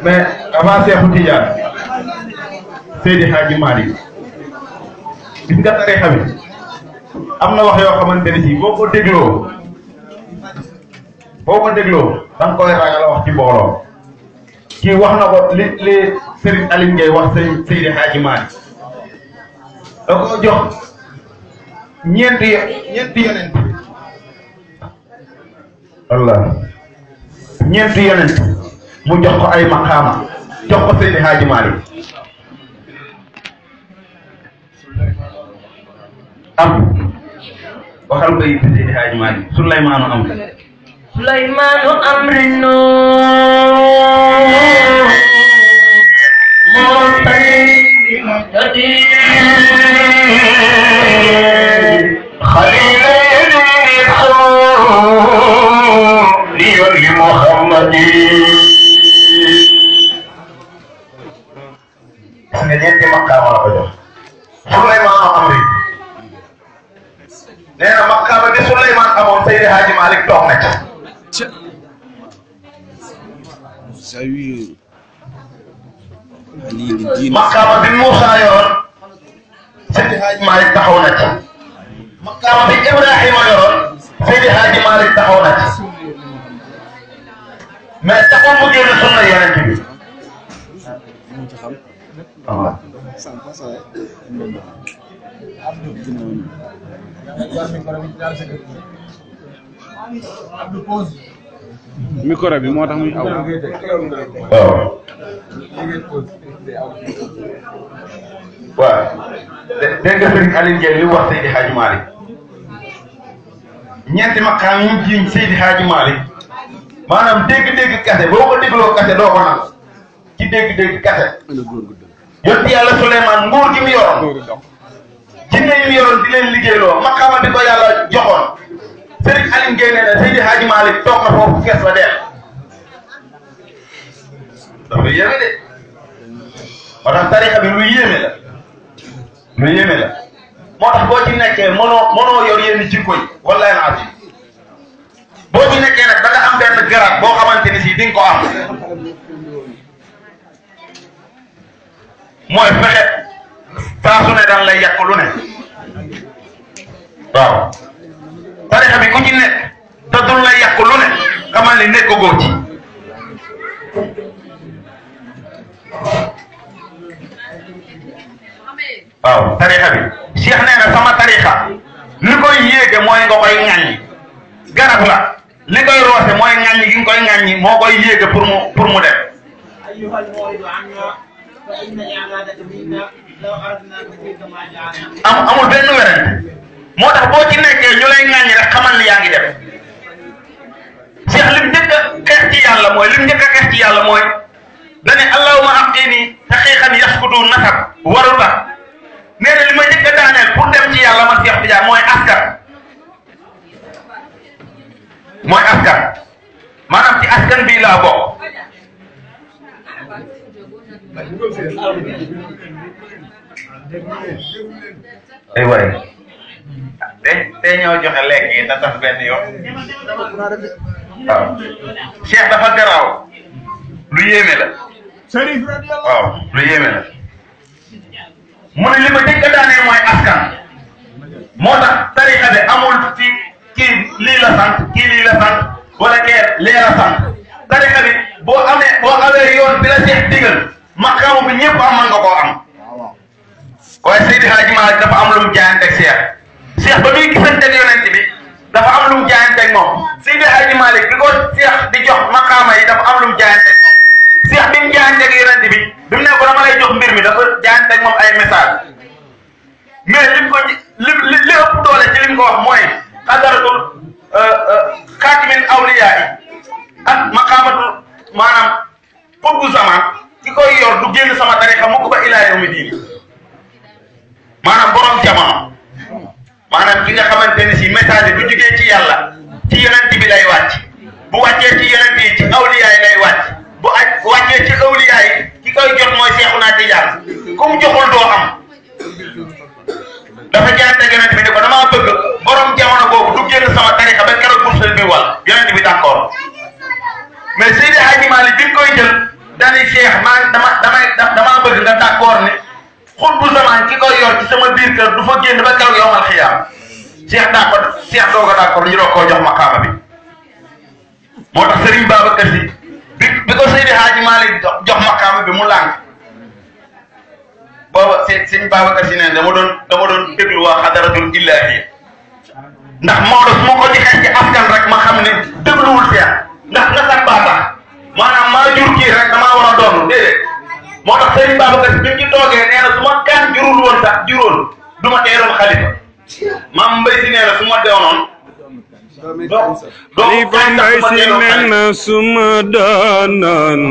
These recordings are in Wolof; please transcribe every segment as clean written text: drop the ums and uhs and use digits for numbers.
mais avant Seexu Tijaan Seydi Hadji Malick gis nga tarixa bi am na wax yoo xamante ne si boo ko dégloo da nga koy ragal wax ci mbooloo kii wax na ko li Serigne Aline Gueye wax Seydi Hadji Malick da ko jox ñeenti yonent Allah ñeenti yonent mu jox ko ay maqaama jox ko Seydi Hadji Malick am waxal ko yi Seydi Hadji Malick Souleymane Amri Souleymane Amri no ñeenti maqaama la ko jox Souleymane Amri nee na maqaama bi Souleymane amoon Seydi Hadji Malick toog na ca maqaama bi Moussa yoroon Seydi Hadji Malick taxaw na ca maqaama bi Ibrahima yoroon Seydi Hadji Malick taxaw na ca mais taxul mu génn sunna yonent bi waaw micro bi moo tax muy aw. waaw dégg nga Serigne Aline Gueye li wax Seydi Hadji Malick ñeenti maqaam yi jiiñ Seydi Hadji Malick maanaam dégg-dégg kase boo ko dégloo kase doo ko nangu ci dégg-dégg kase yonti yàlla Souleymane nguur gi mu yoroon jinne yi mu yoroon di leen liggéeyloo maqaama bi ko yàlla joxoon Serigne Aline Gueye nee na Seydi Hadji Malick toog na foofu fees la deel dafa yéeme de moo tax tarixa bi lu yéeme la moo tax boo ci nekkee mënoo yor yenn jikko yi wallahi naa ci boo ci nekkee nag da nga am benn garab boo xamante ni si di nga ko am mooy fexe saa su ne daan lay yàq lu ne waaw tarixa bi ku ci nekk te dul lay yàq lu ne xamal ni nekk góor ci waaw tarixa bi Cheikh nee na sama tarixa li koy yéege mooy nga koy ŋàññi garab la li koy roose mooy ŋàññi gi nga koy ŋàññi moo koy yéege pour mu dem amul benn werante moo tax boo ci nekkee ñu lay ŋàññi rek xamal ni yaa ngi dem Cheikh lim njëkk a xeex ci yàlla mooy dane allahumma aqini haqiqan yaskutu nasab waruta nee na li ma njëkk a daaneel pour dem ci yàlla man Cheikh Tidiane mooy askan maanaam ci askan bii laa bokk ay waay te ñoo joxe lekk yi da tax benn yoon waaw Cheikh dafa garaaw lu yéeme la waaw lu yéeme la mu ne li ma njëkk a daanee mooy askan moo tax tarixa bi amul ci kii lii la sant kii lii la sant wala kee lee la sant tarixa bi boo amee yoon bi la Cheikh digal maqaamu bi ñëpp am man nga koo am waaye Seydi Hadji Malick dafa am lu mu jaayanteeg Cheikh ba muy gisanteeg yonent bi dafa am lu mu jaayanteeg moom Seydi Hadji Malick bi ko Cheikh di jox maqaama yi dafa am lu mu jaayanteeg moom Cheikh bi mu jaayanteeg yonent bi mu ne ko dama lay jox mbir mi dafa jaayanteeg moom ay message mais li ëpp doole ci lim ko wax mooy xadaratul xaatimin awliyaa yi ak maqaamatul maanaam foofu zaman ki koy yor du génn sama tarixa mu ko ba ilaa yawmi diini maanaam borom jamono maanaam ki nga xamante ne si message bu jógee ci yàlla ci yonent bi lay wàcc bu wàccee ci yonent yi ci awliyaa yi lay wàcc bu wàccee ci awliyaa yi ki koy jot mooy Seexuna Tijaan ku mu joxul doo am dafa jaante yonent bi ne ko damaa bëgg borom jamono boobu du génn sama tarixa ba keroog bursel bi wal yonent bi d'accord xutbu zaman ki koy yor ci sama biir kër du fa génn ba keroog yowmal xiyaam Cheikh daa ko Cheikh dooga daa ko ñu doog koo jox maqaama bi moo tax Serigne Babacar Sy bi ko Seydi Hadji Malick jox maqaama bi mu lànk booba Serigne Babacar Sy ne dama doon déglu waa xadaratul illaahi ndax Maodo su ma ko joxee ci askan rek ma xam ne dégluwul Cheikh ndax nga sax baa tax maanaam maa jur kii rek damaa war a doon déedéet moo tax Serigne Babacar Sy bi ñu ci toogee nee na su ma kan jurul woon sax juróol du ma teeroon xalifa maam Mbaye Sy nee na su ma deewoon Xalifa Mbaye Sy nee na su ma doonoon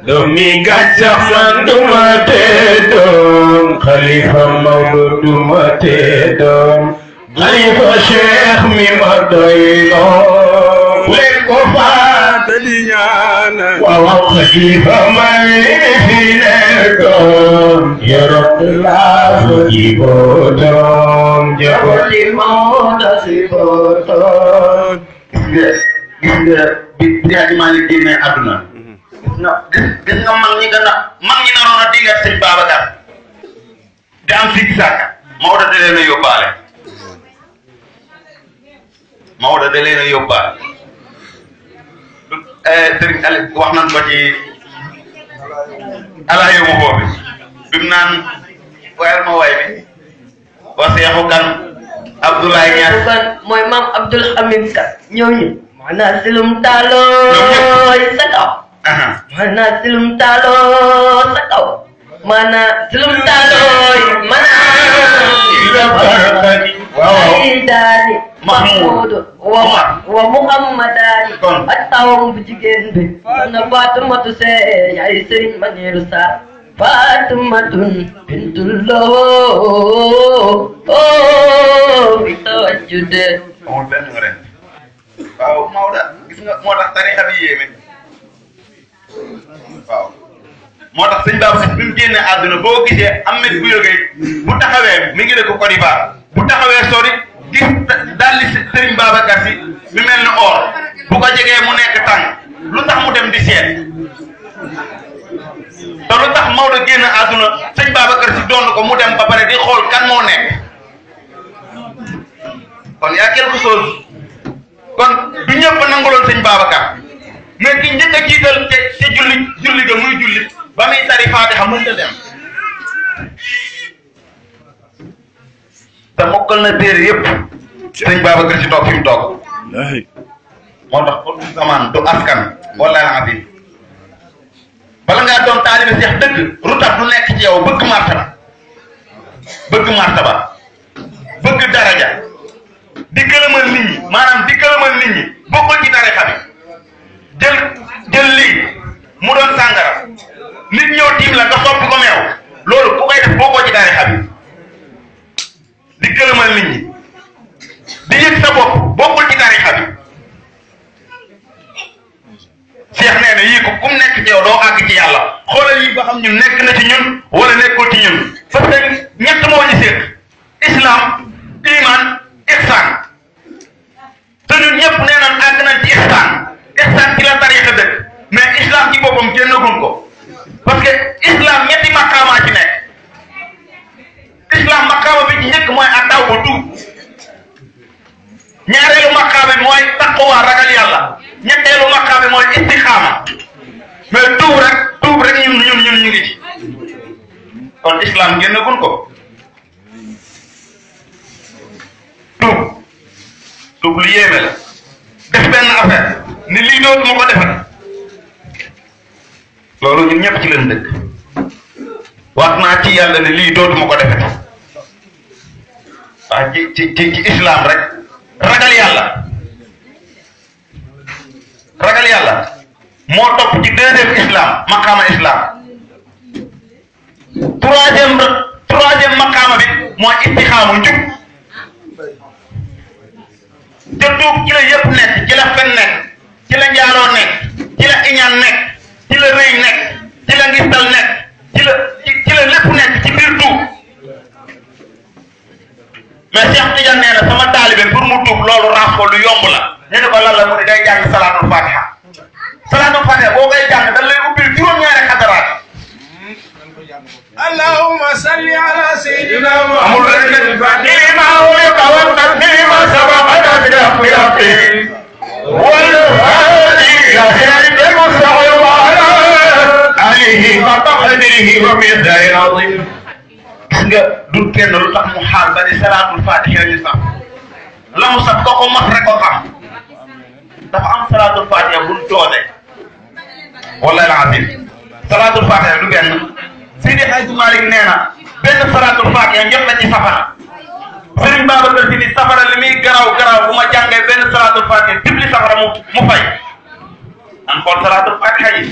doomi gàncax man du ma tee doon Xalifa Maodo du ma tee doon Xalifa Cheikh mi ma doy loo leen ko faata di ñaanal waaw Xalifa Mbaye fi nekkoon yorok laa ko jiboo doon jaboli Maodo si bootoon gis nga bi Hadji Malick génnee àdduna gis nga mag ñi naroon a dingat sëñ Babacar di am sikki sàkk Maodo da leen a yóbbaale Serigne Aliou wax nañ ko ci ala yow ma boobi bi mu naan wayal ma way bi wa Seexu Kan Abdoulaye Niass mooy maam Abdoul Hamid Kan ñooñu maanaam silum taalooy sa kaw maanaam silum taaloo sa kaw maanaam silum taalooy ay daani Mahmoud wa Muhammadani ak tawam bu jigéen bi na Faatumatu see yaay Sëriñ Maniru Sarr Faatumatun bintullah fi tawajjude amul benn ren waaw Maodo gis nga moo tax tarixa bi yéeme waaw moo tax sëñ Babacar bi mu génnee àdduna boo gisee Ahmed Bouyo Gueye bu taxawee mi ngi dëkk Côte d'Ivoire bu taxawee sori gis daal di Serigne Babacar Sy mi mel ni or bu ko jegee mu nekk tàng lu tax mu dem di seet te lu tax Maodo génn àdduna sëñ Babacar Sy doon ko mu dem ba pare di xool kan moo nekk kon y a quelque chose kon du ñëpp nanguloon sëñ Babacar mais ki njëkk a jiital ci julli ga muy julli ba muy tari Faatiha mënta dem te mokkal na téere yëpp sëñ Babacar Sy toog fi mu toog moo tax pour zaman du askan wala la bi bala ngaa doon taalibe Seex dëgg rutab du nekk ci yow bëgg martaba bëgg daraja di gëlëmal nit ñi maanaam di gëlëmal nit ñi bokkul ci tarixa bi jël lii mu doon sàngara nit ñëw tiim la nga soppi ko meew loolu ku koy def bokkoo ci tarixa bi di gëlëmal nit ñi di yëg sa bopp bokkul ci tarixa bi Cheikh nee na yii ko kum nekk ci yow doo àgg ci yàlla xoolal yi ba xam ñun nekk na ci ñun wala nekkul ci ñun parce que ñett moo ñu seet islam iman ihsan te ñun ñëpp nee nañ àgg nañ ci ihsan ci la tarixa dëkk mais islam ci boppam génnagul ko parce que islam ñetti maqaamaa ci nekk islam maqaama bi ci njëkk mooy ak taw ba tuub ñaareelu maqaama bi mooy taqwa ragal yàlla ñetteelu maqaama bi mooy istixaama mais tuub rek ñun ñu ngi ci kon islam génnagul ko tuub lu yéeme la def benn affaire ni lii dootuma ko defal loolu ñun ñëpp ci leen dëkk wax naa ci yàlla ne lii dootuma ko defal waaw ci islam rek ragal yàlla moo topp ci deuxième islam maqaama islam troisième maqaama bi mooy istixaamu njub te tuub ci la yëpp nekk ci la fen nekk ci la njaaloo nekk ci la iñaan nekk ci la rëy nekk ci la ngistal nekk ci la lépp nekk ci biir tuub mais Cheikh Tidiane nee na sama taalibe pour mu tuub loolu raaf ko lu yomb la ñu ne ko lan la mu ne day jàng salaatul fatiha boo koy jàng dañ lay ubbil juróom-ñaari xadaraat اللهم صل على سيدنا amul leneen lima ulika wa taslima sabaqana bil yaqin wal hadi ya sayyid al-mustawi wa ala alihi wa taqdirihi wa mizan azim. Gis nga du kenn lu tax mu xaal ba ni salaatul fatiha ñu sax la mu sax ko mat rek ko xam dafa am salaatul fatiha bu doone wallahi al-azim salaatul fatiha du benn Seydi Hadji Malick nee na benn salaatul fatiha ñëpp la ci safara Serigne Babacar Sy ni safara li muy garaaw bu ma jàngee benn salaatul fatiha tibli safara mu fay an xool salaatul fatiha yi